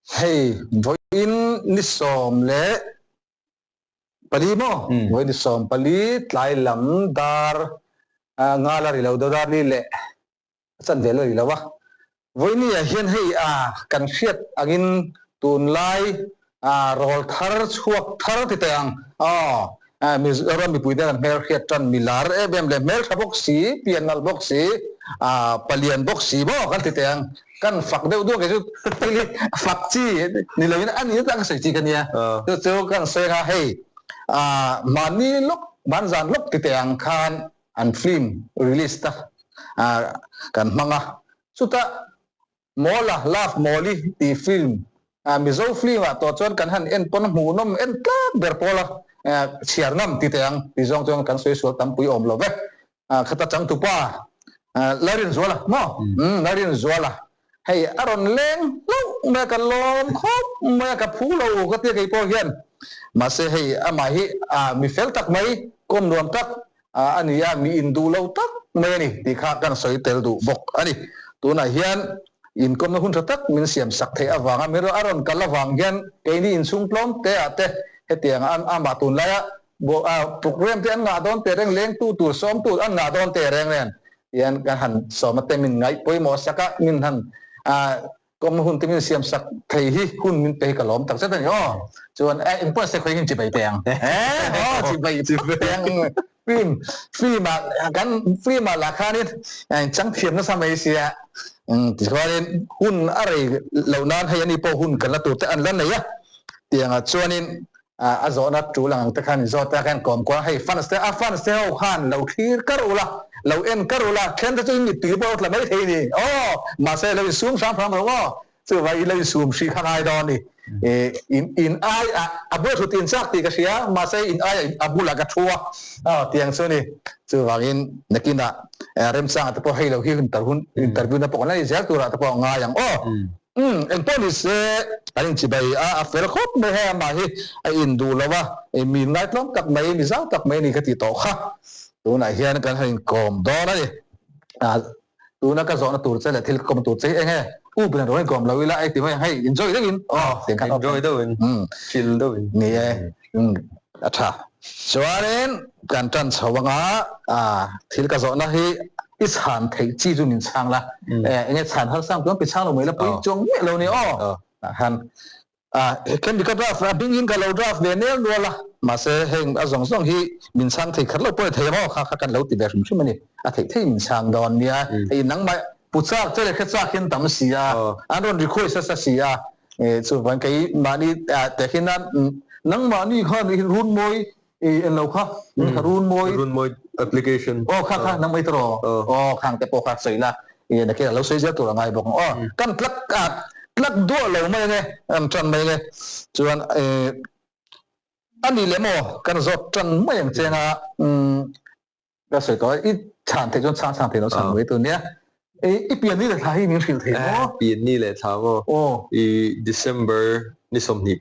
Hei vawiin ni 14 maw? Vawiin ni 14 tlai lam dar nga la ri lo deuh dar li leh a chanve la ri lo a. Vawiini ah hian hei a kan hriat angin tunlai rawl thar chhuak thar ti teh ang aw Mizoram mipuite kan hmel hriat tan mi lar em em leh hmeltha bawk si, pian nalh bawk si, palian bawk si maw kan ti teh ang. Kan fak deuh duak hi chu thil hi fak chi ni loin a nih tak a sawi chi ka nia. Chu chu kan sawi anga hei mahni lawk banzan lawk ti teh ang khan an film release ta kan hmang a. Chutah Mawla, Love Mawli tih film Mizo film ah tawh chuan kan han en pawn hmuhnawm en tlak ber pawl a chhiar ngam ti teh ang ti zawng chuan kan sawi sual tampui awm lo ve. Khata changtupa Lalrinzuala maw? Lalrinzuala hei a rawn leng hlauh mai a, ka lawm khawp mai a, ka phu lo ka tia kei pawh hian. Mahse hei amah hi mi fel tak mai, kawm nuam tak a ni a, mi induh lo tak mai a ni tih kha kan sawi tel duh bawk a ni. Tunah hian inkawmna hun tha tak min siam sak theih avanga min a rawn kal avang hian keini inchhung tlawm te ah te hetiang a amah tunlaia program te an ngah dawn teh reng, lengtu tur sawmtu an ngah dawn teh reng nen hian kan han sawm a te min ngaih pawimawh sak a, min han Kawm hun te min siam sak thei hi hun min pe hi ka lawm tak zet a ni aw. Chuan eh engpawh se khawi in chibai teh ang. Eh aw chibai teh ang. Film film ah kan film ah lah khanin chang thiam nasa mai sia. Tichuanin hun a rei loh nan hei ani pawh hun kan la tur te an la nei a. Tiangah chuanin a zawhna tul ang ang te khan zawt a khan kawm kual hei fans te a fans te ho khan lo thlir kar ula lo en kar ula then te chu in mittui pawh tla mai thei ni aw mahse lo insum hram hram rawh aw chuvai in lo insum hri kha ngai dawn ni in in ai a a bula thut in chak tih ka hria mahse in ai a bulah ka thu a aw tiang chu ni chuvangin nakinah remchanga te pawh hei lo hi interview na pawh kan la ni zel turah te pawh a ngai ang aw. Umm, engpawh ni se, an inchibai a, a fel khawp mai hei amah hi a induh lo a, mi ngaitlawm tak mai, mi zau tak mai a ni ka tih tawh kha. Tunah hian kan han inkawm dawn a ni. Tuna ka zawhna tur che leh thil ka kawm tur che hi eng nge? U bena rawn inkawm lo ila ei ti mai ang hei, enjoy deuhin aw tiang khan Enjoy deuhin, chill deuhin. Ni e, umm a tha. Chuanin kan tan chho anga thil ka zawhna hi i chhan theih chi chu min chhang la, enge chhan harsang chuan pi chhang lo mai la pui chuang miah lo ni aw. Tah khan can be ka draft a hming in ka lo draft ve nel nual a, mahse heng a zawng zawng hi min chhang thei khat lo pawh ni thei ang aw kha kha kan lo ti ve hrim hrim a ni, a theih theih min chhang dawn nia, hei nangmah pu chak che leh hre chak hian tam si a, an rawn request nasa si a, chuvang kei mahni tehkhin a nangmahni khan runmawi I en lo kha Runmawi Runmawi application aw kha kha nang mai tawh aw khang te pawh kha sawi la i nakin a lo sawi zel tur a ngai bawk ang aw kan tlak a tlak duah lo mai ange kan tan mai ange chuan a ni leh maw kan zawt tan mai ang cheng a ka sawi tawh i chhan theih chuan chhang chhang theih lo chhan mai tur nia i pian ni leh thla hi min hrilh thei maw pian ni leh thla maw aw i December ni 25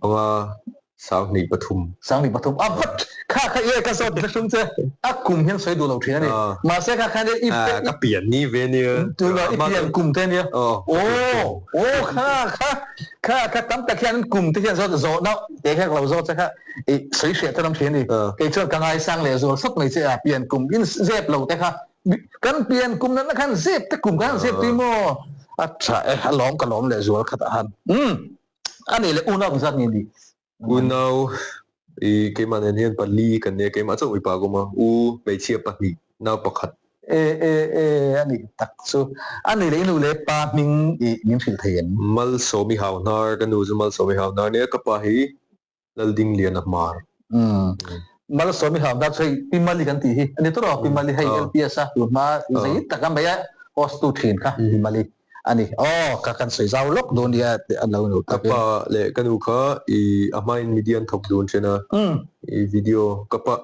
2003 2003 a vat kha kha e ka zawt ka hrum che a kum hian sawi duh lo thin a ni mahse kha khan i ka pian ni ve nia tuna i pian kum te nia aw aw kha kha kha kha tam tak hian kum te hian zawt zawhna te kha lo zawt che kha I sawi hriat te lam thin a ni. Kei chuan ka ngaisang leh zual sawt mai che a, pian kum in zep lo te kha kan pian kum natna khan zep te kum khan zep tui maw? A tha e, a lawm ka lawm leh zual khatah khan. Umm a nih leh unau zat nge ni? Unau i keimah nen hian pali kan nia, keimah chauh mipa ka awm a, u hmeichhia pahnih, nau pakhat. E e e a nih tak chu. A nih leh i nu leh pa hming i min hrilh thei em? Malsawmi Hauhnar, ka nu chu Malsawmi Hauhnar nia, ka pa hi Lalding Lian a hmar. Umm. Malsawmi Hauhnar chu hei Pi Mali kan tih hi a ni tawh rawh. Pi Mali hei LPS a tun hma zei tak a mai a host tu thin kha Pi Mali a ni. Aw ka kan sawi zau lawk dawn nia tih an lo nu tak in. Ka pa leh ka nu kha i a hmain media an thawk dun thin a. I video ka pa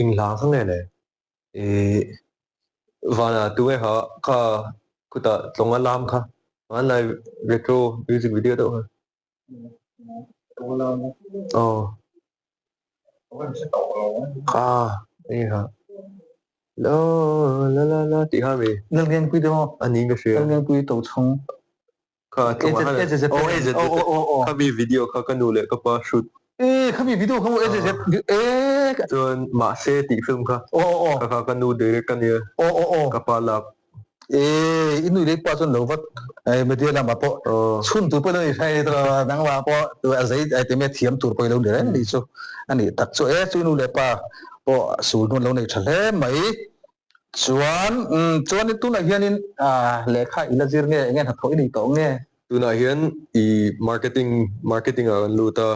inghlang kha nge le? I vana tunge kha kha khutah tlawng a lam kha hmanlai retro music video deuh kha. Aw kha eng kha la la la la tih kha mi Lalngengpui te maw a niin ka hria Lalngengpui to chhung. Kha oh AZZ khami video kha ka nu leh ka pa shoot. E khami video kha AZZ e chuan mahse tih film kha. Kha kha ka nu direct a nia. Ka pa lak. E i nu leh pa chuan lo vat media lamah pawh chhun tur pawh lo ni hrai nangmah pawh a zei ti mai thiam tur pawh i lo ni reng anih chu anih tak chu e chu i nu leh pa pawh sul hnu an lo nei tha hle mai. Chuan chuan tunah hianin lehkha i la zir nge enge hnathawh i nei tawh nge? Tunah hian i marketing marketing ah kan lut a,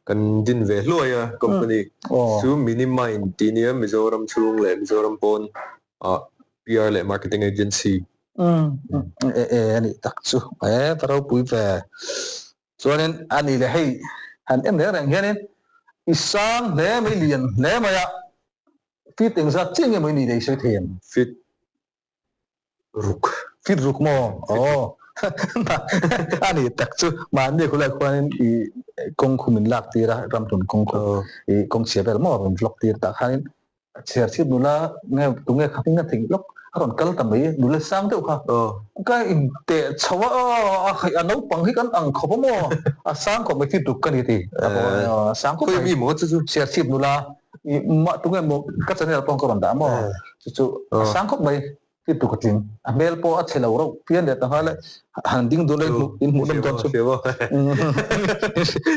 kan din ve hluai a company chu Minimind tih nia Mizoram chhung leh Mizoram pawn ah PR leh marketing agency. E e anih tak chu e va ropui ve. Chuanin ani leh hei han en reng reng hianin i sang hle mai lian hle mai a. Fit engzat chiah nge maw i nih leh i sawi thei em? Fit ruk. Fit ruk maw? Aw. A nih tak chu mahni khulai khuanin i kawng khu min lak tir a, ramhlun kawng khu i kawng chhia vel maw rawn vlog tir tah khanin chhiar chhip nula nge tunge kha hming a thing lawk a rawn kal ta mai nula sang deuh kha. Ka inteh chho a, a hei a naupang hi kan ang khawp a maw? A sang khawp mai fit ruk ka ni ti. A sang khawp mai. Khawi mi maw chu chu? Chhiar chhip nula mah tunge maw ka channel pawh ka rawn dah maw chu chu a sang khawp mai ti tu ka tling a hmel pawh a chhe lo reuh pian leh ta nghal e han ding dun a in hmuh nawm dawn chu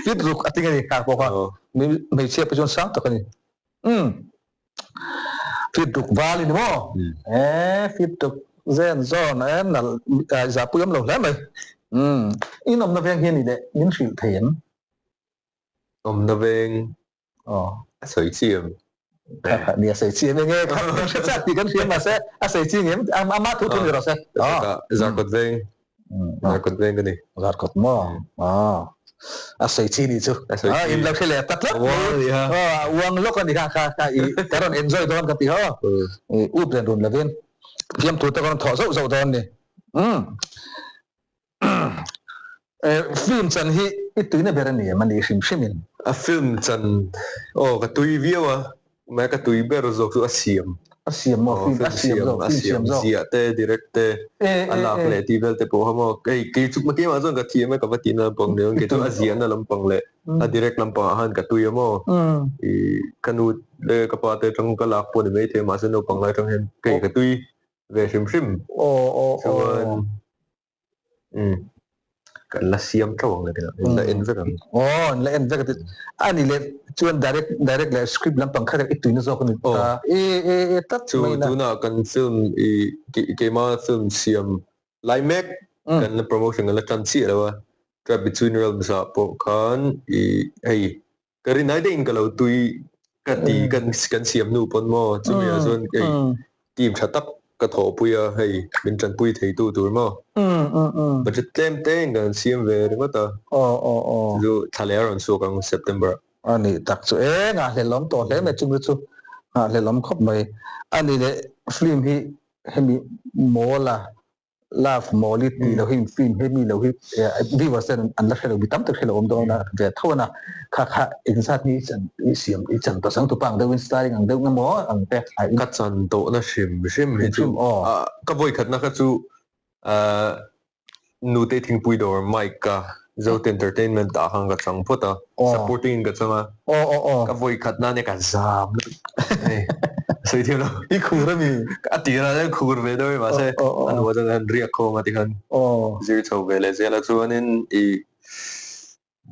fit ruk a ting a ni kha pawh kha hmeichhia pawh chuan sang tak a ni fit ruk val i ni maw e fit ruk zen zawn e nal zahpui awm lo hle mai in awmna veng hi a ni leh min hrilh thei em awmna veng A sawi chi em? Ni a sawi chi em enge kan hre chak tih kan hria mahse a sawi chi ngem ama thu thu ni rawh se. Zarkawt veng. Zarkawt veng ka ni. Zarkawt maw? A sawi chi ni chu. In lo hre leh ta tlat mai. Uang lawk a ni kha kha kha i ka rawn enjoy dawn ka ti ho. Up len run lovin fiamthu te ka rawn thawh zauh zauh dawn ni. Film chan hi i tuina ber a ni em a ni hrim hrimin? A film chan aw ka tui viau a, mahse ka tui ber zawk chu a siam. A siam maw? Film a siam zawk, film siam zawk. A siam ziah te, direct te, a lak leh tih vel te pawh kha maw. Hei kei chu keimah chuan ka thiam e ka va tihna lampang ni ang, kei chu a ziahna lampang leh a direct lampangah khan ka tui a maw. I ka nu leh ka pa te atang ka lak pawh ni maithei mahse naupang lai atang hian kei ka tui ve hrim hrim. Chuan Kan la siam tho ang ati in la en vek ang. Aw in la en vek ati. Ani leh chuan direct direct leh script lampang kha i tuina zawk ani ta. E e e tlat mai na. Chu tuna kan film i keima film siam lai mek kan la promotion kan la tan chiah lo a. Trap Between Realms ah pawh khan i hei Ka rinai deuhin ka lo tui ka ti kan kan siam hnu pawn maw chumi ah chuan hei team tha tak ka thawhpui a hei min tanpui thei tu tur maw budget tlem te in kan siam ve ringawt a chu thla leh a rawn chhuak ang September ah. A nih tak chu e nghahhlelawm tawh hle mai chumi chu nghahhlelawm khawp mai a ni leh film hi hemi mawl a Love Mawli tih lo hi film hi mi lo hi viewers ten an la hre lo mi tam tak hre lo awm dawn a ve tho a kha kha engzat nge i chan i siam i chan tawh changtu pa ang deuhin starring ang deuh nge maw ang te ka chan tawhna hrim hrim hi chu ka vawi khatna kha chu Nutei Thingpui dawr Mike ka Zote Entertainment ah khan ka chang phawt a, supporting in ka chang a, ka vawi khat na nia ka zam lutuk hei sawi thiam lo. I khur a mi? A tir ah hian khur ve deuh e mahse a hnuah chuan han riak khawm a tikhan zir chho ve leh zel a chuanin i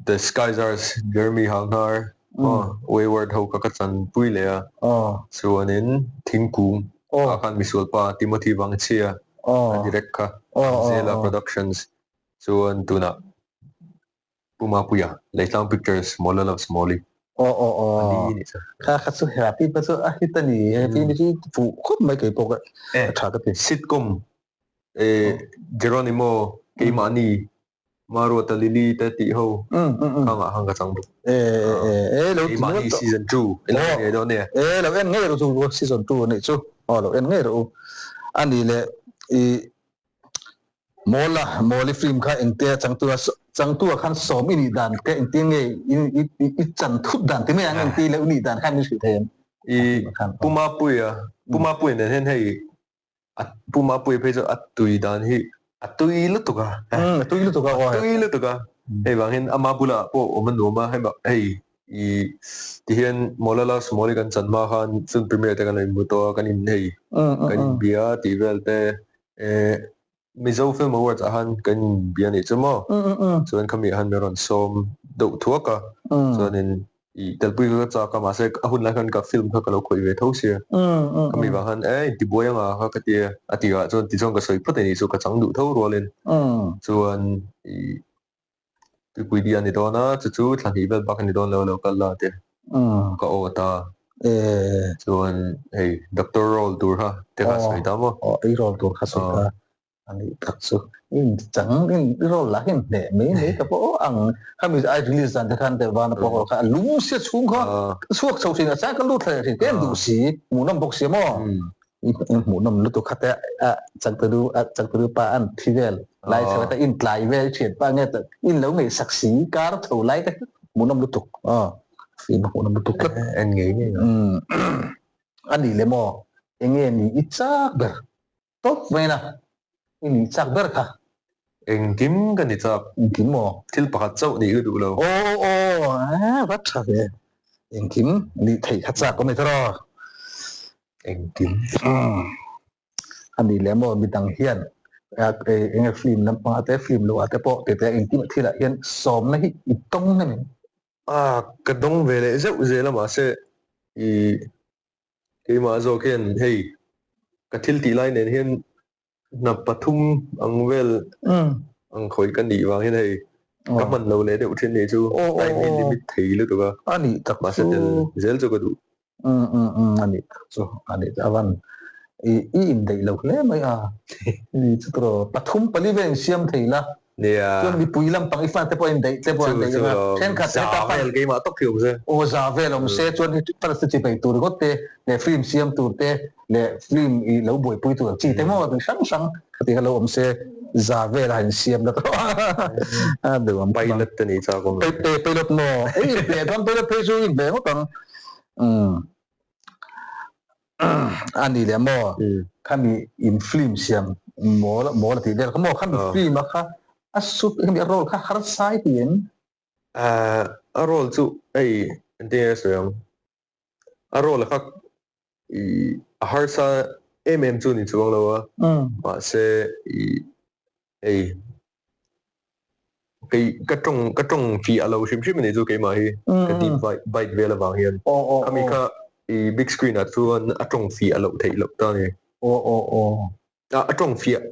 The Skies Are Jeremy Hanghar Wayward ho kha ka chan pui leh a chuanin thingkung ah khan misualpa Timothy Vangchhia a direct kha Zela Productions Chuan tunah Pu Mapuia, Leitlang Pictures, Mawla Loves Mawli. Aw aw aw. A ni nih chu. Kha kha chu happy pa chu a hit a ni. Happy ni chu fuh khawp mai kei pawh ka tha ka ti. Sitcom eh Geronimo keimahni Maruata Lily te tih ho khangah khan ka chang bawk. Eh eh eh lo keimahni season 2 en ngei dawn nia. Eh lo en ngei rawh chu season 2 anih chu. Aw lo en ngei rawh u. Ani leh i Mawla, Mawli film kha engtia changtua changtua khan sawm i nih dan te engtia nge i i chan thut dan ti mai ang engti leh u nih dan khan min hrilh thei em? I Pu Mapuia, Pu Mapuia nen hian hei a Pu Mapuia phei chu a tui dan hi. A tui lutuk a. A tui lutuk a. A tui lutuk a. Hei vang hian ama bulah pawh awm a nuam a, hei hei i tihian Mawlala Small-i kan chan hma khan film premiere te kan lo inhmu tawh a, kan in hei kan inbia tih vel te eh Mizo Film Awards ah khan kan inbia nih chu maw? Chuan khami ah khan min rawn sawm deuh thuak a, chuanin I telpui ka chak a mahse a hun lai khan ka film kha ka lo khawih ve tho sia. Ka mi vang khan e intibuai anga kha ka ti a, a tirah chuan tichuan ka sawi phawt a nih chu ka chang duh tho rualin chuan i tuipui di a ni dawn a chu chu thla hnih vel bak a ni dawn lo lo kal la tia ka aw ta chuan hei doctor role tur kha te kha sawi ta maw. Aw ei role tur kha sawi ta. A nih tak chu in chang in role lah hian hneh mai mai ka pawh ang khami ai release dan te khan te vana pawh kha lung sia chhung kha chhuak chho thin a chang ka lut thla thin te duh si hmuhnawm bawk sia maw in hmuhnawm lutuk kha te a changtunu a changtunu pa an thi vel lai chho ta in tlai vel thian pa nge in lo ngei sak si kar tho lai te hmuhnawm lutuk a film hmuhnawm lutuk tlat en ngei ngei ani le maw enge ni i chak ber Tawp mai na, i nih chak ber kha. Engkim ka ni chak. Engkim maw? Thil pakhat chauh nih ka duh lo. Aw aw aw, va tha ve. Engkim nih theih kha chak awm e tiraw? Engkim. A nih leh maw midang hian enge film lampang ah te film lo ah te pawh tete engkim thil ah hian sawmna hi i tawng em? A, ka dawng ve leh zeuh zel a mahse i Keimah zawk hian hei ka thil tih lai nen hian hna pathum ang vel ang khawih ka nih vang hian hei ka hman lo leh deuh thin nih chu time hi limit thei lutuk a. A nih tak chu. Mahse tel zel chu ka duh. A nih tak chu. A nih tak avan i indaih lo hle mai a. Ni chu tawh pathum pali vel insiam thei la. Nia. Chuan mipui lampang i fate pawh a indaih te pawh a indaih anga thenkhat heta fan. Za vel keimah tawk hi awm se. Aw za vel awm se chuan fans te chi pai tur ringawt te leh film siam tur te leh film i lo buaipui tur ang chi te maw ti hrang hrang khati kha lo awm se za vel a han siam la tawh a duh ang. Pilot te ni chak awm. Pilot maw? Ei inpe chuan pilot phei chu inpe ngawt ang. Umm. A ni leh maw? Khami in film siam mawl mawl a tih vel kha maw? Khami film a kha a suit khami a role kha harsa i ti em? A role chu hei engtin nge ka sawi ang? A role kha i a harsa em em chu ni chuang lo a, mahse i Hei, kei ka tawng ka tawng fih a lo hrim hrim a nih chu keimah hi ka deep bite vel avang hian khami kha i big screen ah chuan a tawng fih a loh theih loh ta a ni. A tawng fiah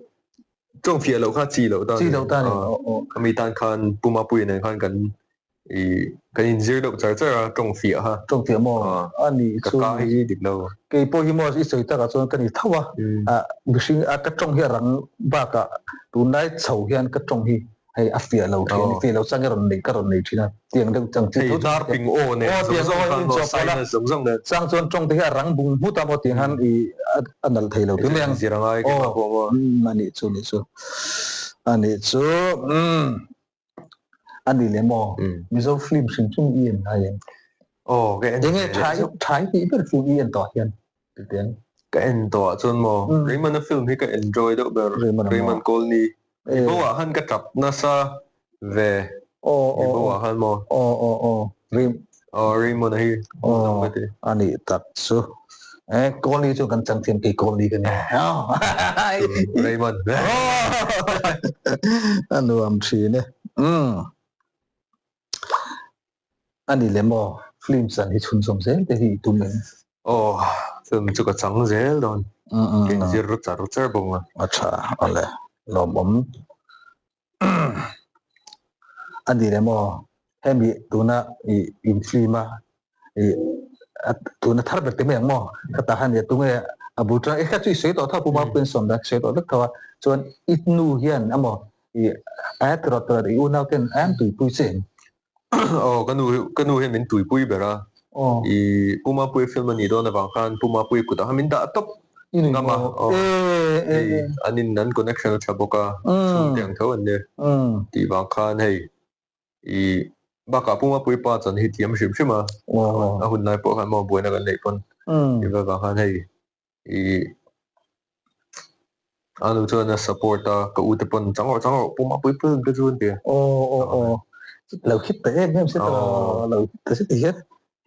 tawng fiah loh kha chi loh ta a ni. Khami tan khan Pu Mapuia nen khan kan I kan inzir deuh char char a, tawng fiah kha. Tawng fiah maw? A nih chu. Ka ka hi dik lo. Kei pawh hi maw i sawi takah chuan ka ni tho a, mihring a ka tawng hi a rang bakah tunlai chho hian ka tawng hi hei a fiah lo thin, fiah lo chang i rawn nei ka rawn nei thin a, tiang deuh chang chi tho. Hei dar ping aw nen zawng zawng khan maw sinus zawng zawng nen. Chang chuan tawng te hi a rang bung hmut a maw tiang khan i a nalh thei lo tih mai ang. Zir a ngai keimah pawh maw. A nih chu a nih chu a nih chu. A ni leh maw? Mizo film hrim hrim i en ngai em? Aw, ka en Enge thai thai tih ber film i en tawh hian titiang? Ka en tawh ah chuan maw Raymond-a film hi ka enjoy deuh ber Raymond Colney. Mibo ah khan ka tap nasa ve Mibo ah khan maw? Aw aw aw Aw Raymond-a hi hmuhnawm ka ti. A nih tak chu. Eh Colney chu kan chang thiam kei Colney ka ni. Raymond. A nuam thin e. Umm. A ni leh maw film chan hi chhunzawm zel te hi i tum em? Aw film chu ka chang zel dawn. Ka inzir char char bawk a. A tha awle lawmawm. A ni leh maw? Hemi tuna i in film a i tuna thar ber te mai ang maw? Ka tah khan i tunge a bul tang e kha chu i sawi tawh tho a pu Mapuiin sawm dan sawi tawh vek tho a chuan i nu hian emaw i a tiraw tiraw i unau ten an tuipui che em? Aw ka nu ka nu hian min tuipui ber a i Pu Mapuia film a nih dawn avang khan Pu Mapuia kutah khan min dah tawp ngam a aw hei an in an connection a tha bawk a chhungte ang tho an nia tih vang khan hei i bakah Pu Mapuia pa chuan hi thiam hrim hrim a a hun lai pawh khan maw buaina kan neih pawn tih vang khan hei i. A nu chuan a support a, ka u te pawn chang rawh chang rawh pum a pui pui ang te chu an ti a. Aw aw aw lo hit ta em em se ta lo hit ta se ti hian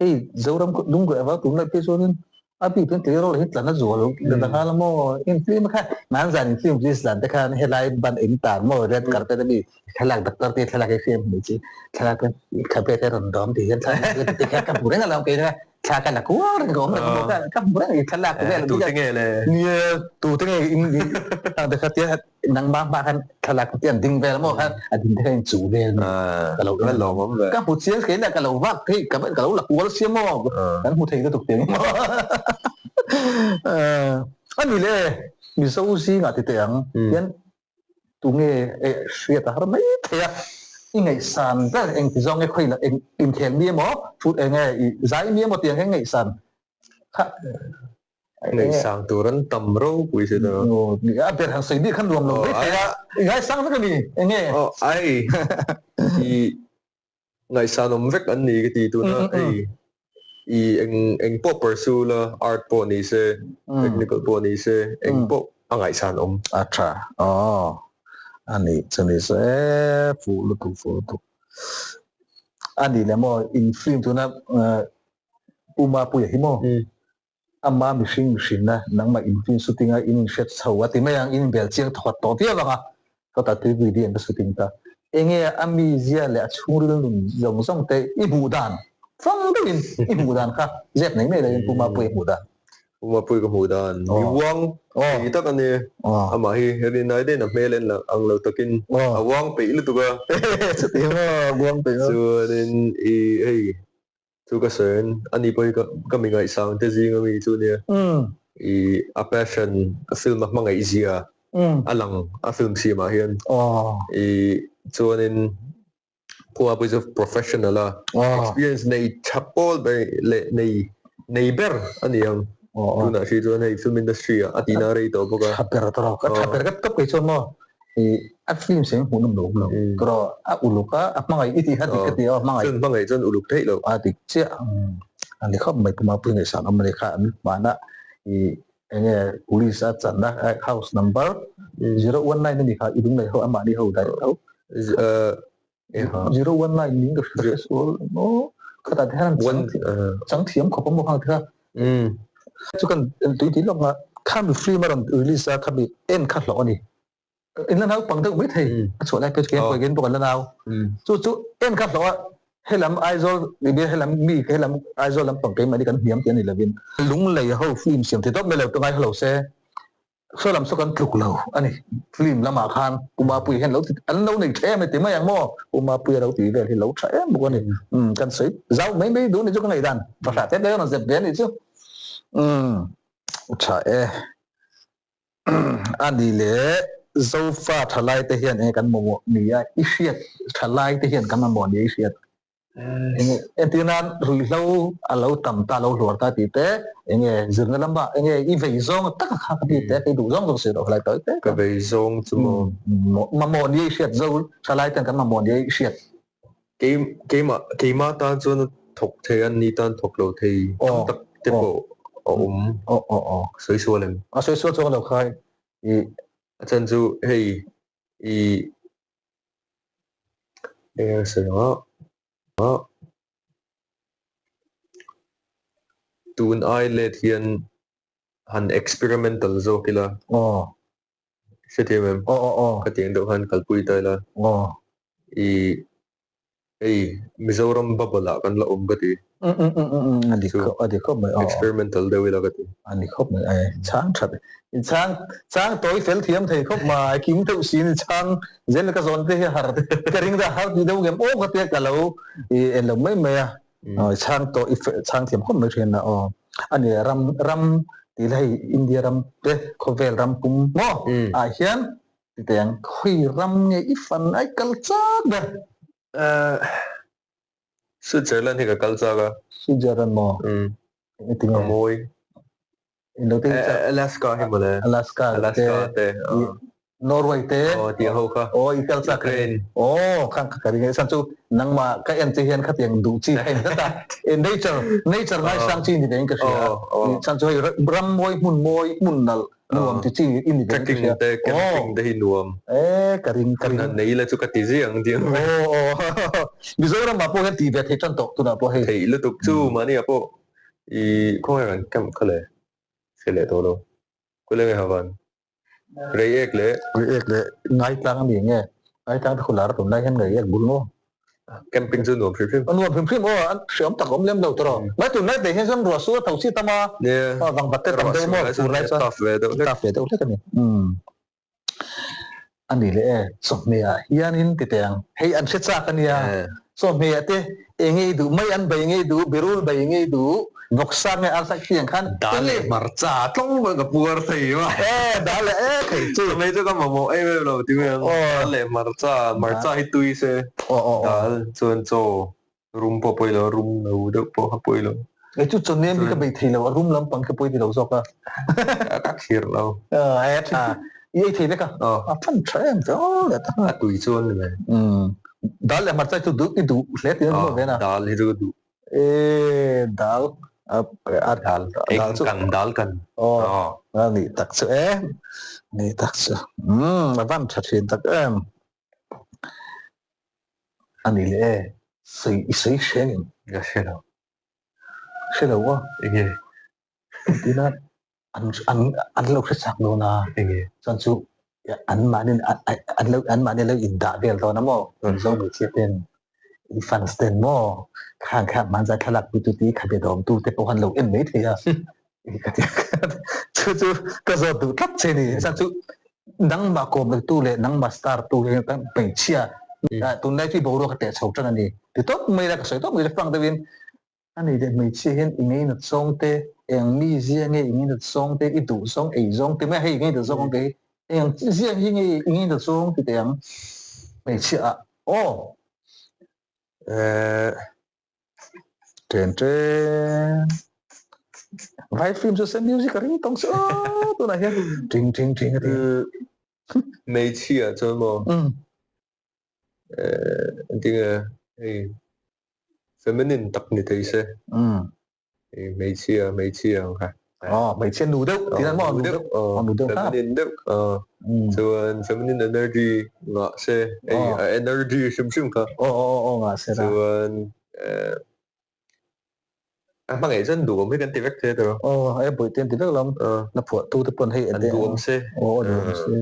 hei Zoram lungruah vang tunlai phei chuanin a bik chuan tleirawl hi tlan a zual ta nghal a maw in film kha nan zan in film release dan te khan helai ban eng tan maw red carpet ami thlalak doctor te thlalak hi film hmuh chi thlalak te khabe te rawn dawm ti hian thlalak te kha ka hmu reng alawm kei kha thla ka la kual reng ka awm reng maw ka hmu reng i thlalak vel tu te nge le nia tu te nge in ang te kha tia nangmah hma khan thlalak te an ding vel maw khan a ding te kha in chu vel ka lo la lawm awm ve ka hmu chiang kei la ka lo vak thei ka ka lo la kual sia maw kan hmu thei lutuk tiang maw ani le Mizo zingah ti teh ang hian Tunge hriat a har mai thei a, i ngaihsan ber engti zawng nge khawi eng inkhel mi emaw foot enge i zai mi emaw tiang hian ngaihsan kha Ngaihsang tur an tam ropui si ta. A ber han sawi bik khan nuam lo mai thei a, i ngaisang vek a ni enge? Aw ai i ngaihsanawm vek an ni ka ti tuna hei i eng eng pawh pursue la art pawh ni se technical pawh ni se eng pawh a ngaihsanawm. A tha aw a ni chu ni se fuh lutuk fuh lutuk a ni le maw in film tuna Pu Mapuia hi maw Ama mihring mihrinna nangmah in film shooting a in inhriat chho a ti mai ang, in inbel chiang thawt tawh viau ang a, ka ta tui pui dian ka shooting ta. Enge a mizia leh a chhungril nun zawng zawng te i hmuh dan, fang deuhin i hmuh dan kha zep nei mai loin Pu Mapuia hmuh dan. Pu Mapuia ka hmuh dan, mi uang thei tak a ni. Amah hi rinai deuhin a hmel en ang lo takin a uang peih lutuk a. Chuti maw, uang peih maw. Chuanin i hei Chu ka sawiin ani pawh hi ka mi ngaihsang te zing ami chu nia. I a passion a film a hmangaih zia a lang a film siam ah hian. I chuanin khua pawh chu professional a experience nei tha pawl ber leh nei nei ber a ni ang. Tunah hri chuan hei film industry ah a tihna rei tawh bawk a. Tha ber tawh ka tha ber ka tawp kei chuan maw i a film siam hmuh nawm lo awm lo tawh a uluk a a hmangaih i tih kha dik ka ti a hmangaih chuan hmangaih chuan uluk theih loh a dik chiah a ni khawp mai puma pui ngaihsan awm a ni kha an hmana i enge police a channa house number 019 a ni kha i ding leh ho amahni ho daih tho 019 ning ka hre sual maw khatah te hian chang thiam khawp a maw khang te kha chu kan tui tih lawk a khami film a rawn release a khami en kha hlawh a ni in la naupang deuh mai thei a chhuah lai pawh chu kein pawh kan la nau chu chu en kha hlawh a helam Aizawl helam mi helam Aizawl lampang keimahni kan hniam tih a ni lovin lunglei ho film siam thei tawp mai lo chu ngai lo se Saw lam saw kan tluk lo a ni. Film lamah khan Pu Mapuia hian lo ti an lo nei tha em e ti mai ang maw? Pu Mapuia lo tih vel hi lo tha em bawk a ni. Umm kan sawi zau mai mai duh a ni chu ka ngaihdan. Fahrah te te rawn zep ve a nih chu. Umm tha e. A ni le Zofa thalai te hian enge kan mamawh ni a i hriat thalai te hian kan mamawh ni a i hriat. Enge entir nan ruihhlo a lo tam ta lo hluar ta tih te enge zirna lama enge i vei zawng tak a kha ka tih te kei duh zawng zawng si loh helai tawi te ka vei zawng chu maw mamawh ni i hriat zo thalai ten kan mamawh ni i hriat kei keimah keimah tan chuan thawk thei an ni tan thawk lo thei tam tak te pawh a awm aw aw aw sawi sual em a sawi sual chuang lo khai i a chan chu hei i Eng sawi ang a, tun ai let hian han experimental zawk ila hrethiam em? Khatiang deuh khan kalpui ta ila i hei Mizoram bubble ah kan la awm ka ti. Experimental deuh ila ka ti. A ni khawp mai e, chhang that i chhang chang tawi fel thiam thei khawp mai, kim deuh siin i chhang zel ka zawn te hi har ka ring dah har ti deuh ngem aw ka tia ka lo i en lo mai mai a, i chhang tawi i chhang thiam khawp mai thin a aw a ni ram ram tih la hei India ram te khawvel ram pum maw ah hian ti teh ang khawi ram nge i fan ai kal chak ber. Switzerland hi ka kal chak a. Switzerland maw? Umm. Engtin nge? A mawi. Eng lo te hi chak. Alaska hi mawle. Alaska te. Alaska te. Norway te Aw tiang ho kha. Aw i kal chak Ukraine. Aw khang kha ka ring e chan chu nangmah ka en che hian khatiang duh chi kha in tlat a. Nature nature ngaisang chi ni ve in ka hria. Chan chu hei ram mawi hmun mawi hmun nalh nuam ti chi i ni ve in ka hria. Trekking te camping te hi nuam. E ka ring ka ring. Hmun han nei ila chu ka ti zia ang tiang. Aw aw Mizoram ah pawh hian ti ve thei tan tawh tunah pawh hei. Theih lutuk chu mahni ah pawh i khawngaih rawn camp kha le hre leh tawh lo. Kawleng e havan. Reiek leh. Reiek leh Ngaitlang a ni nge? Ngaitlang te khular tun lai hian Reiek bul maw? Camping chu nuam hrim hrim. Nuam hrim hrim aw, an hreawm tak awm lem lo tawh. Mai tun lai te hian chuan ruah sur a tho chi tam a, vangvat te tam deuh maw fur lai chuan. Tough ve deuh hlek. Tough ve deuh hlek a ni. A ni leh e, chawhmeh ah hianin ti teh ang. Hei an hre chak a nia. Chawhmeh ah te eng nge i duh, mai an bei nge i duh, berul bei nge i duh, vawksa nge arsa khi ang khan. Dal leh hmarcha tlawng pawh ka puar thei a. E dal leh e thei chu. Chawhmeh chu ka mamawh em em lo ti mai ang. Dal leh hmarcha, hmarcha hi tui se. Dal chuan chaw Rum pawh pawi lo a, rum lo deuh pawh kha pawi lo. Kei chu chawhmeh mi ka bei thei lo a, rum lampang khi pawi ti lo zawk a. Ka thlir lo. A tha. I ei thei vek a. A than tha em ve aw le ta. A tui chuan ni mai. Dal leh hmarcha chu duh i duh hle tih a ni maw ve na. Dal hi chu ka duh. E dal a dal dal chu kan dal kan. Aw a ni tak chu e. Ni tak chu. A van tha thin tak em. A ni leh e, sawi i sawi hre ngem? Ka hre lo. Hre lo a? Enge? Tina an an an lo hre chak dawn a. Enge? Chuan chu an mahni an lo an mahni lo indah vel dawn a maw? Zo hmeichhia ten i fans ten maw? Khang kha hmanzai thlalak pui tu te khabe dawm tu te pawh an lo en mai thei a. Ka ti chu chu ka zawt duh tlat che ni. Chuan chu nangmah kawm tu leh nangmah star tu hi kan hmeichhia tunlai chu i boruak a teh chho tan a ni. Ti tawp mai la ka sawi tawp mai la frank deuhin a ni leh hmeichhia hian i ngeinat zawng te eng mi zia nge i ngeinat zawng te i duh zawng ei zawng te mai hei i ngeinat zawng ang te hi eng zia hi nge i ngeinat zawng ti teh ang hmeichhia ah aw Ṭen ṭen. Vai film chu se music a ring tawng se aw tunah hian ṭing ṭing ṭing a ti. Hmeichhia chuan maw engtinge hei feminine tak ni thei se. Hmeichhia hmeichhia ang kha. Aw hmeichhia nu deuh tih nan maw nu deuh aw nu deuh feminine deuh chuan feminine energy ngah se hei a energy hrim hrim kha aw aw aw ngah se chuan a hmangaih chuan duhawm hi kan ti vek thei a tawh aw e bawihte an ti vek lo la phuah tu te pawn hei an duhawm se aw duhawm se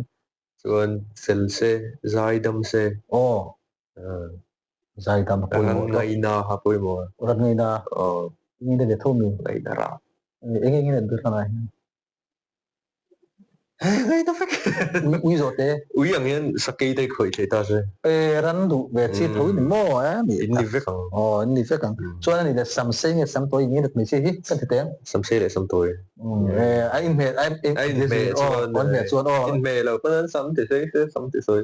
chuan fel se zaidam se aw Zaidam a pawimawh tawp. Rangaina a pawimawh a. Rangaina. Aw. Enge ve tho mi? Ngaina ra. Enge enge dur hlan ai hian. Ngaina vek. Ui ui zawh te. Ui ang hian sakei te khawih thei ta se. E ran duh ve chi tho in maw e ni. In ni vek ang. Aw in ni vek ang. Chuan ani le samsei nge samtawi nge nat mai chi hi kan ti teng. Samsei leh samtawi. A inhmeh a inhmeh chuan aw inhmeh chuan aw inhmeh lo pawn an sam ti sawi se sam ti sawi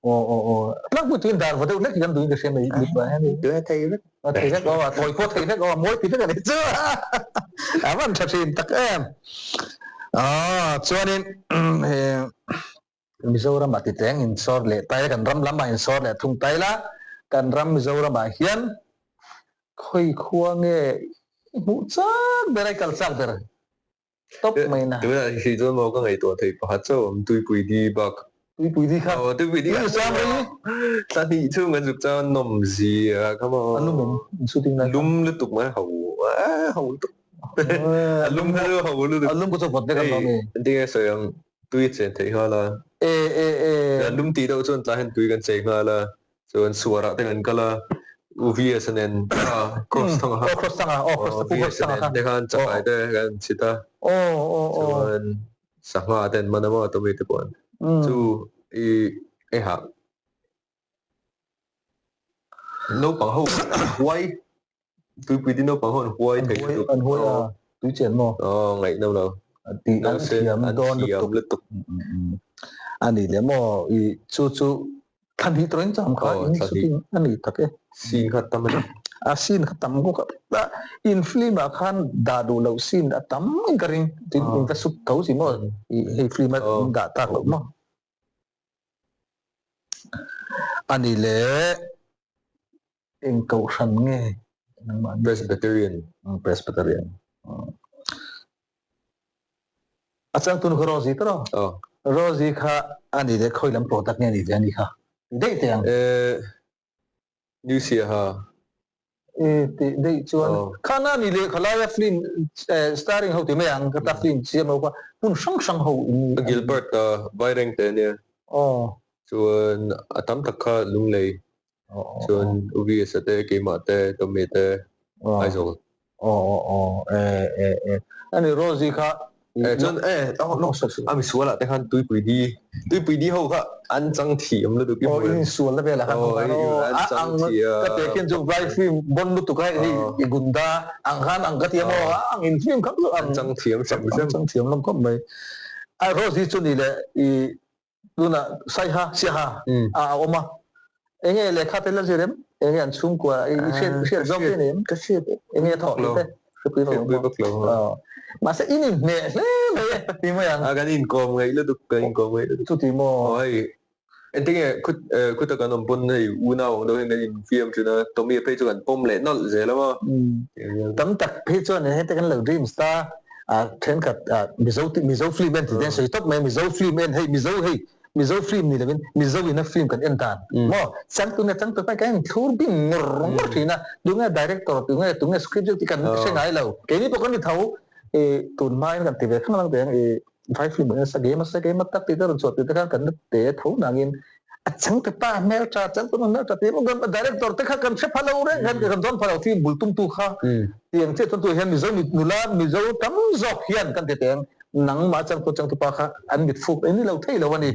aw aw aw tlangpui tuin dar va deuh hlek hi kan duhin ka hria mai mit vang hian tui thei vek a thei vek aw a tawi pawh thei vek aw a mawi ti vek a ni chu a van tha thin tak em aw chuanin he Mizoram ah titeng insawr leh tai la kan ram lam ah insawr leh thung tai la kan ram Mizoram ah hian khawi khua nge i hmuh chak ber a i kal chak ber tawp mai na. Tunah hi chuan maw ka ngaihtuah theih pakhat chauh awm Tuipui di bak. Tuipui di kha. Aw Tuipui di kha. Sam rei. Thla hnih chhung kan zuk chuan nawm zia kha maw. A lum em shooting lai kha. Lum lutuk mai ho ho lutuk. A lum kha chu ho lutuk. A lum kha chu vawt vek an awm e. Engtin nge sawi ang Tui a chen theih nghal a. E e e. Kan lum tih deuh chuan tlai hian tui kan chei nghal a. Chuan suarah te kan kal a. U VS nen a cross thang a. Aw cross thang a. Aw cross pu cross thang a kha. Te khan chakai te kan chhit a. Aw aw aw. Chuan sangha te an man a maw tomato te pawh an. Chu i ei hah. Naupang ho an huai. Tuipui te naupang ho an huai thei lutuk. An huai a, tui chen maw? Aw, ngaihnawm lo. Tih an thiam dawn lutuk. lutuk. A ni leh maw, i chu chu thla hnih tawhin cham kha in shooting a ni tak e. Scene kha tam a ni. A scene kha tam bawk a, in film ah khan dah duh loh scene a tam in ka ring. Tin in va shoot tho si maw, hei film a dah tak loh maw. Ani leh eng kohhran nge nangmah ni? Presbyterian. Presbyterian. A changtu nu kha Rosie ta rawh. Aw. Rosie kha ani leh khawi lam product nge ni ve ani kha? Ti daih teh ang. Eh, New Siaha. E tih daih chuan khana ni leh khalaia film starring ho ti mai ang ka ta film siam ho kha hmun hrang hrang ho in ni. Gilbert a Vairengte ania. Aw. Chuan a tam tak kha Lunglei. Chuan UVS-a te keimah te Tommy te Aizawl. Aw aw aw e e e ani Rosie kha e chuan e a misual ah te khan tuipui di tuipui di ho kha an chang thiam lutuk i aw in sual na velah khan an chang thiam ka te khian chu vai film bon lutuk a hei i gunda ang khan ang ka tia maw ang in film khap chu an chang thiam hrim hrim chang thiam lam khawp mai a Rosie chu ni le i Tunah Saiha, Siaha, ah a awm a. Enge lehkha te la zir em? Enge an chhungkua i hriat hriat zawk te nei em? Ka hriat Enge a thawh tih te? Hrepui vak lo vak lo. Mahse in inhneh hle mai e ti mai ang. A kan inkawm ngaih lutuk, kan inkawm ngaih lutuk. Chuti maw? Aw hei engtinge khut khuta kan awm pawn hei unau ang deuh hian kan infiam thin a, Tommy phei chu kan pawm leh nawlh zel a maw? Tam tak phei chuan hete kan lo dreams ta Thenkhat Mizo Mizo film en tih te an sawi tawp mai a, Mizo film en hei Mizo hei Mizo film ni lovin Mizo in a film kan en dan maw changtu nge changtu hmai kan thlur bing ngawr ngawr thin a, tunge director tunge tunge script ziak tih kan hre ngai lo, keini pawh kan ni tho i tun hmain kan ti ve thang lang teh ang i vai film en sa game a sa game a tak tih te rawn chhuah tih te khan kan la te tho nangin a changtu pa hmel tha changtu nu hmel tha tih emaw kan director te kha kan hre pha lo reng khan kan dawn pha lo film bul tumtu kha Tiang chiah chuan tu hian Mizo mit nula Mizo tam zawk hian kan ti teh ang, nangmah changtu changtupa kha an mit fuk ni lo thei lo a ni.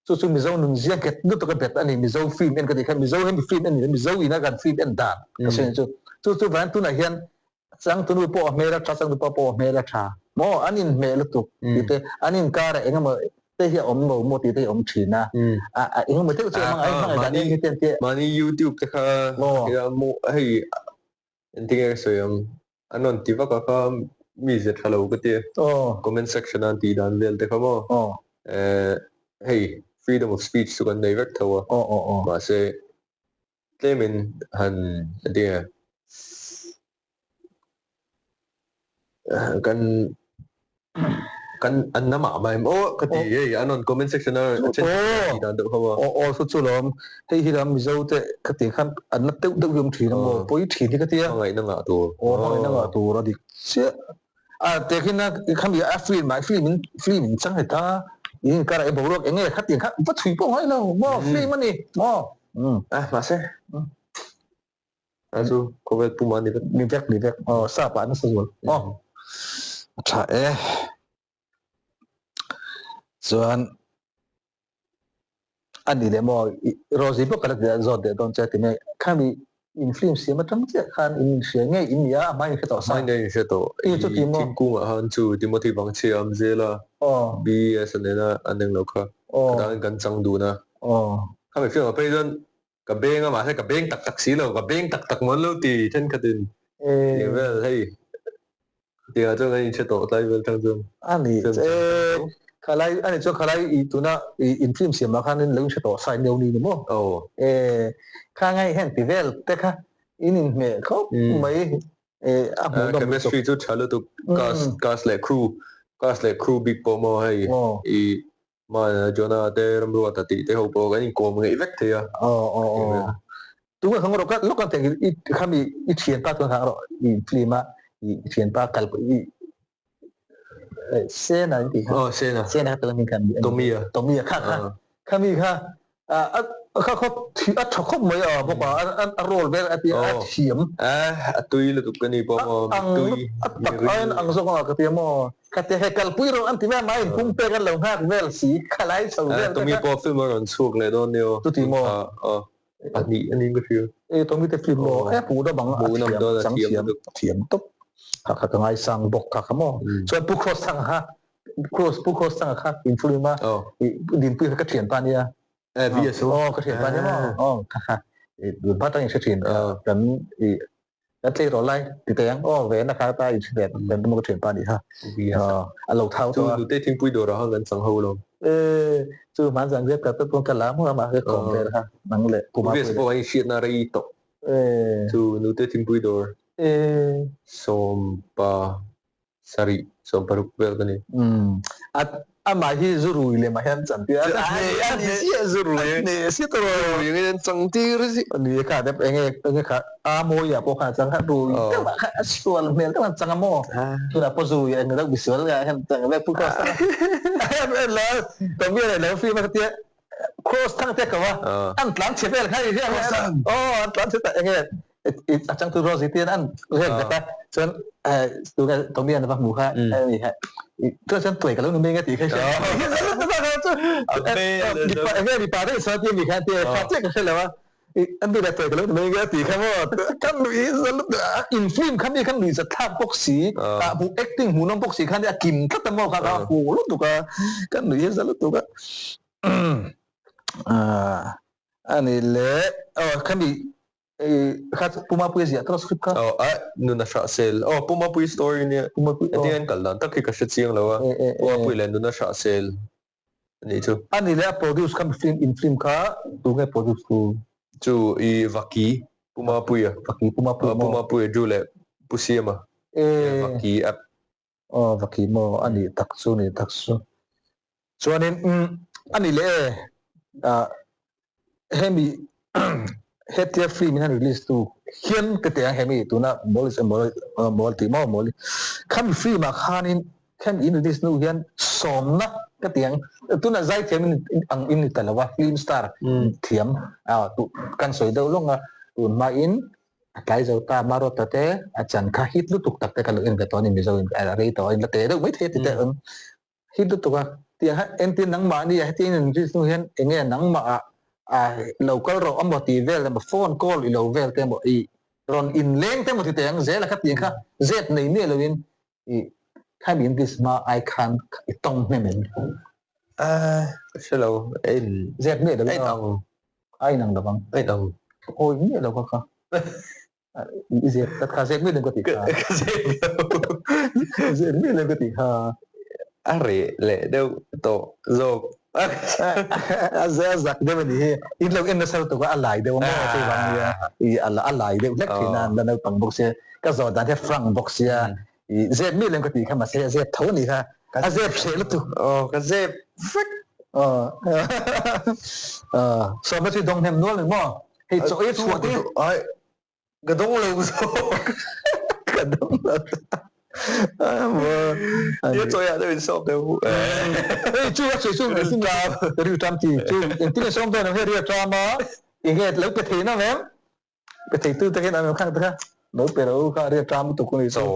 Chu chu Mizo nun zia nghet lutuk a bet a ni. Mizo film en ka tih khan Mizo hemi film en ni lo, Mizo ina kan film en dan ka sawi ang chu. Chu chu vangin tunah hian changtunu pawh a hmel a tha, changtupa pawh a hmel a tha maw an inhmeh lutuk tih te, an inkarah eng emaw te hi a awm lo maw tih te hi a awm thin a, a eng emaw deuh chu a hmangaih hmangaih dan em hi te an tia. Mahni YouTube te kha hei Engtinge ka sawi ang? An rawn ti vak a kha mi ze tha lo ka ti. Comment section a an tih dan vel te kha maw? Hei freedom of speech chu kan nei vek tho a. Mahse tlemin han engtinge kan Kan an na mah mai maw ka ti hei an rawn comment section a a then tih dan deuh kha maw. Aw aw chu chu lawm hei hi lam Mizo te ka tih khan an la deuh deuh hi awm thin a maw pawi thin hi ka ti a. Hmangaihna ngah tur. Aw hmangaihna ngah tur a dik chiah. A tehkhin a khami a film ah film in film in chang heta in inkar ah i boruak eng nge kha tih kha va chhui pawh ngai lo maw film a ni maw. A mahse A chu khawvel puma ni vek. Ni vek ni vek. Aw sap ah nasa zual. Aw a tha e. Chuan a ni leh maw Rosie pawh ka la ti zawt leh dawn che ti mai. Khami in film siam atang chiah khan in inhria ngei in nia a hmain in hre tawh sa. Hmain in hre tawh. I chuti maw? Thingkung ah khan chu Timothy Vangchhia a awm zel a. Aw. BS a nena an eng lo kha. Aw. Khadangin kan chang dun a. Aw. Khami film ah phei chuan Ka beng a mahse ka beng tak tak si lo, ka beng tak tak mawn lo ti thenkhatin tih vel hei tihah chuan kan inhre tawh tlai vel tang chuan. A ni e, khalai a ni chuan khalai i tuna i in film siamah khan in lo inhre tawh sa in lo ni ni maw? Aw. E, kha ngai hian ti vel te kha in inhmeh khawp mai e a hmuh nawm lutuk. Chemistry chu tha lutuk, cast cast leh crew, cast leh crew bik pawh maw hei i Mahna Jonah te Ramruata tih te ho pawh kan inkawm ngeih vek thei a. Aw aw aw. Tunge khang rawh ka lawk ang teh i khami i thianpa chuan khang rawh i film a i thianpa kal i Sena in tih kha. Aw Sena. Sena kha tawng khan Tommy a. Tommy a kha kha. Khami kha a kha kha a tha khawp mai a bawk a a role vel a ti a thiam. A tui lutuk ka ni pawh maw tui. A tak aiin ang zawk a ka ti maw. Kha te he kalpui rawh an ti vel mai in pum pek an lo nghak vel si khalai chho vel te Tommy kha. pawh film a rawn chhuak leh dawn nia aw. Chuti maw? Aw pahnih a ning ka hria. E Tommy te film maw? E pu da bang a Hmuh nawm thiam dawn a chang thiam thiam lutuk. thiam tawp. Kha kha ka ngaisang bawk kha kha maw. Chuan Pu Cross Thanga kha Cross Pu Cross Thanga kha in film a Aw. i Dinpuii kha ka thianpa nia. Eh VSO. Aw ka thianpa nia maw. Aw kha kha i hma tangin hre thin kan i kan tleirawl lai ti teh ang aw ve na kha ta in hre kan ka thianpa nih kha. VSO. A lo thau tawh a. Chu nute thingpui dawrah khan kan chang ho lo. Chu hman zan riat ka te pawh ka la hmuh a mahse kawm vel kha nang leh Pu Vesa pawh a inhriatna rei tawh. Chu nute thingpui dawr sawmpa sarih sawmparuk vel ka ni. Amah hi zu rui lem ah hian chan tir a ni chiah zu rui a ni si tawh rui angin an chang tir si. Ni kha te enge enge kha a mawi ah pawh khan a chang kha rui deuh ah khan a sual hmel deuh an chang a maw tunah pawh zu rui eng deuh misual ah hian chang vek pu cross la Tommy leh lo film a khatia cross thang te ko a an tlan chhe vel kha i hria aw an tlan chhe ta enge a changtu Rosie te an rek vek a chuan tunge Tommy an va hmu kha ani kha chuan chuan tuai ka lo ni mai nge tih kha hria mipa enge mipa daih sawn tia mi khan tia kha chiah ka hre lo a an duh leh tuai ka lo ni mai nge tih kha maw kan nuih in film kha mi khan nuih zat thlak bawk si ah hmuh acting hmuhnawm bawk si khan a kim tlat a maw kha kha hu lutuk a kan nuih za lutuk a ani leh aw khami kha Pu Mapuia ziah tawh script kha. Aw a nun a hrah sel. Aw Pu Mapuia story nia. Pu Mapuia. Hetiang an kal dan tak hi ka hre chiang lo a. Pu Mapuia leh nun a hrah sel anih chu. Ani leh a produce kha film in film kha tu nge produce tu? Chu i Vaki Pu Mapuia. Vaki Pu Mapuia maw? Pu Mapuia Drew leh Pu Siama. Vaki app. Aw Vaki maw anih tak chu nih tak chu. Chuanin ani leh e ah hemi hetia film in an release tu hian ka ti ang hemi tuna mawl is mawl mawl tih maw mawl khami film ah khanin khami in release hnu hian sawmna ka ti ang tuna zaithiam in ang in ni ta lo a film star thiam ah kan sawi deuh lawng a tun hma in a tlai zo ta Maruata te a chan kha hit lutuk tak te ka lo en ve tawh a ni Mizo in a rei tawh a in la te deuh mai thei a ti te awm. Hi lutuk a, tiang kha entir nangmahni ah hetiang in release hnu hian enge nangmah ah lo kal rawh amaw tih vel emaw phone call i lo vel te emaw i rawn in leng te emaw ti teh ang zel a kha tiang kha zep nei miah lo in i khami in release hma ai khan i tawng hnem em? Ka hre lo, a in zep miah lo in ang. A in ang lo ang. A in ang. Awi miah lo kha kha. I zep ka kha zep miah lo ka tih kha. Ka zep lo. Zep miah lo ka tih kha. A reh leh deuh tawh zawk. A zak deuh a nih hi. In lo en nasa lutuk a, a lai deuh a maw chei vang nia. I a lai deuh hlek thin a, an la naupang bawk sia. Ka zawh dan hi a frank bawk sia. I zep miah lo ka tih kha mahse a zep tho a nih kha. A zep hreh lutuk. Aw ka zep vek. Aw. Sawmna chu i dawng hnem nual ni maw? Hei chaw ei chhuah te. Ai ka dawng lo zawk. Ka dawng lo. Tia chaw ah deuh in sawm deuh. Hei chu a sawi chu engtin nge rilru ṭam ti chu engtin nge sawm dawn ang hei rilru ṭam a enge lo pe thei na mem pe thei tu te hian an khang te kha lo pe ro kha rilru ṭam lutuk a ni chu.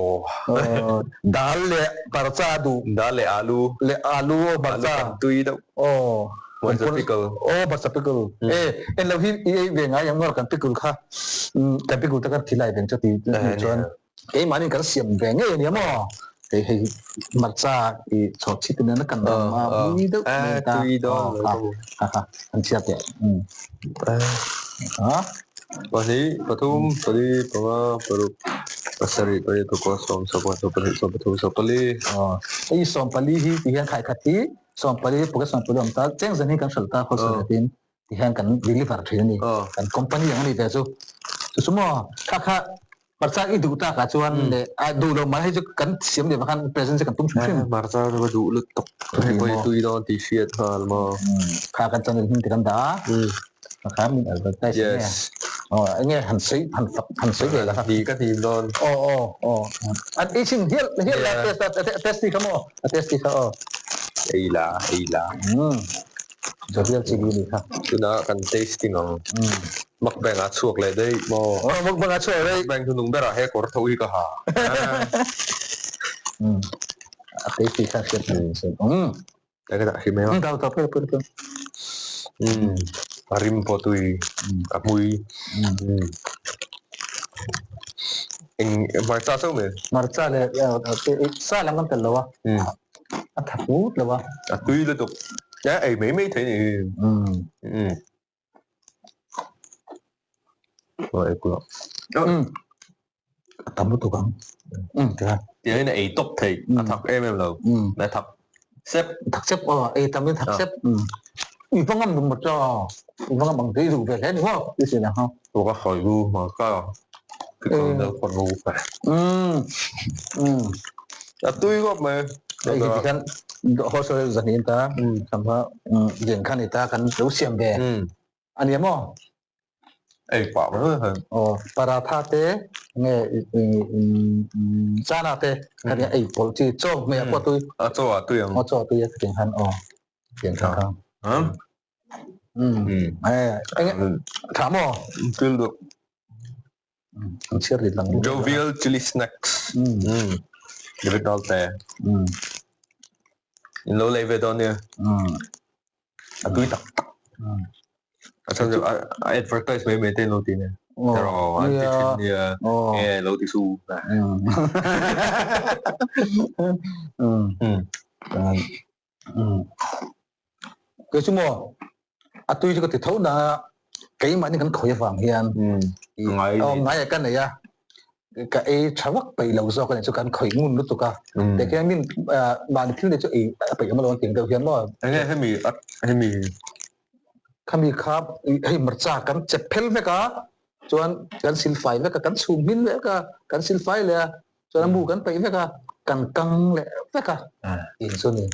Dal leh parcha duh. Dal leh alu. Leh alu aw parcha. Alu kan tui deuh. Aw. Hmarcha pickle. Aw hmarcha pickle. E en lo hi i ei ve ngai ang maw kan pickle kha kan pickle te kan thilai veng chu ti chuan keimahni kan siam ve ngei ania maw hei hei hmarcha i chhawr chhit in kan ram a mui deuh mai ta ha ha kan chhiat teh ha Pahnih, pathum, pali, panga, paruk, pasarih, pariat, pakua, sawm, sawmkua, sawmpahnih, sawmpathum, sawmpali. Hei sawmpali hi ti hian khaikhat hi Sawmpali Puka Sawmpali awm ta cheng zan hi kan hralh ta khawsa vetin ti hian kan deliver thin a ni. Kan company ang a ni ve chu. Chu chu maw kha kha hmarcha i duh tak ah chuan leh a duh lo mai hei chu kan siam leh vang khan present chu kan tum hrim hrim. Hmarcha chu ka duh lutuk. Hei pawh hi tui dawn tih hriat nghal maw. Kha kan channel hming te kan dah a. Kha kha min advertise nge. Aw enge han sawi han fak han sawi ve la kha. Ni ka hnim dawn. Aw aw aw. An ei chhin hial hial la test a tasty kha maw. A tasty kha aw. Ei la ei la. Jovial chili ni kha. Tuna kan tasting ang. Mukbang ah chhuak leh daih maw. Aw mukbang ah chhuak daih. Mukbang thunung berah he kawr tho hi ka ha. A tasty kha hriat tur. Ka dah hrim em a. Dau tawp pui pui. Um a rim pawh tui ka hmui. Eng hmarcha chauh mai. Hmarcha leh sa lam kan tel lo a. A tha put lo a. A tui lutuk. A ei mai mai thei ni hi. Um. A tam lutuk ang. Tiangin a ei tawp thei. A thak em em lo. A thak. Sep. Thak sep aw ei tam in thak sep. I va ngam dum cha. I va ngam ang te du ve hle ni maw ti sin ha. Tu ka khoi lu ma ka. Ki ko na ko lu pa. A tui gop mai. Hei hi kan ho so zanin ta tham ha jen khan ita kan lo siam ve. Ania maw? Ei pah mai hei. Aw paratha te nge chana te khan ei pawlh chi chaw hmeh ah pawh tui. A chaw ah tui ang. Aw chaw ah tui a khatiang khan aw tiang khan kha. Enge tha maw? Thil duh. An chhiar rit lang. Jovial chili snacks. David Nolte. In lo lei ve dawn nia. A tui tak tak. A chhan chu a advertise mai mai te in lo ti nia. Tero an ti thin nia. Nge lo ti su. Kei chu maw a tui chu ka ti tho na keimahni kan khawi avang hian ngai ka nei a ka ei tha vak peih lo zawk a ni chu kan khawih ngun lutuk a tikhian min mahni thil nei chu ei a peih awm lo ang deuh hian maw enge hemi hemi khami kha hei hmarcha kan chep phel vek a chuan kan silfai vek a kan chhum hmin vek a kan silfai leh a chuan a mu kan peih vek a kan kang leh vek a in chu ni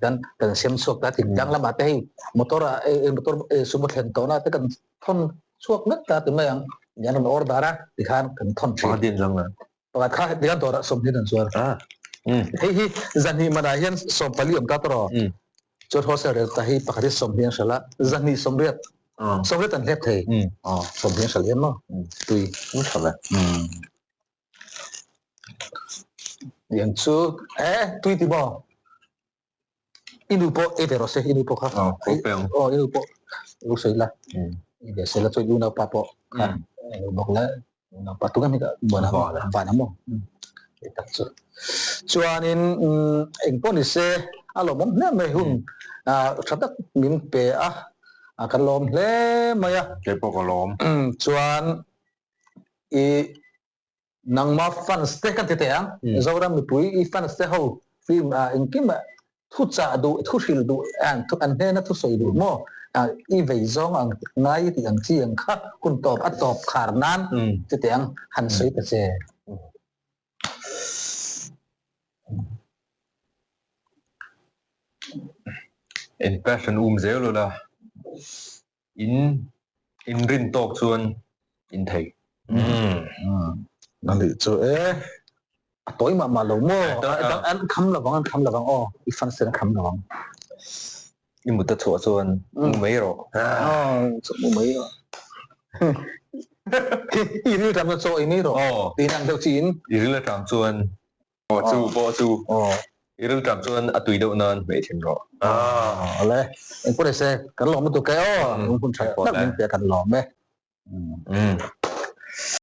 kan kan siam chhuak ta thing dang lamah te hei motor ah motor sumo thlen tawhna te kan thawn chhuak vek ta ti mai ang yan rawn order a tikhan kan thawn thin pakhat in lang a pakhat kha tikhan dawrah 20 an chuar hei hi zahnih manah hian 14 awm ta tawh chuan wholesale rate ta hi pakhat hi 20 an hralh a zahnih 80 80 an hlep thei 20 an hralh hian maw tui hralh e Yang chu e tui ti maw i nu pawh ei ve rawh se i nu pawh kha aw i nu pawh lu sawi la i ve se la chuan i unaupa pawh kha nu bawk la unaupa tunge hming van van a maw tak chu chuanin engpawh ni se a lawmawm hle mai hun tha tak min pe a kan lawm hle mai a kei pawh ka lawm chuan i nangma fans te kan ti teh ang Zoram mipui i fans te ho film ah engkim ah thu chah duh thu hrilh duh an an hnena thu sawi duh maw i vei zawng ang ngai i tih ang chi ang kha hun tawp a tawp khar nan ti teh ang han sawi ta che. In passion um zel ula. In in rin tawk chuan in thei. A nih chu e. A tawi mah mah lo maw? An kham lovang, an kham lovang aw. I fan sen a kham lovang. I mut a chhuah chuan mu mai rawh. Mu mai rawh. I ril ṭam na chaw ei mai rawh. Tiin ang deuh chiin. I ril a ṭam chuan Aw chu pawh chu i rilṭam chuan a tui deuh nan hmeh thin rawh. Awle, engpawh ni se kan lawm lutuk e aw, lung hun tha tak min pe a kan lawm e.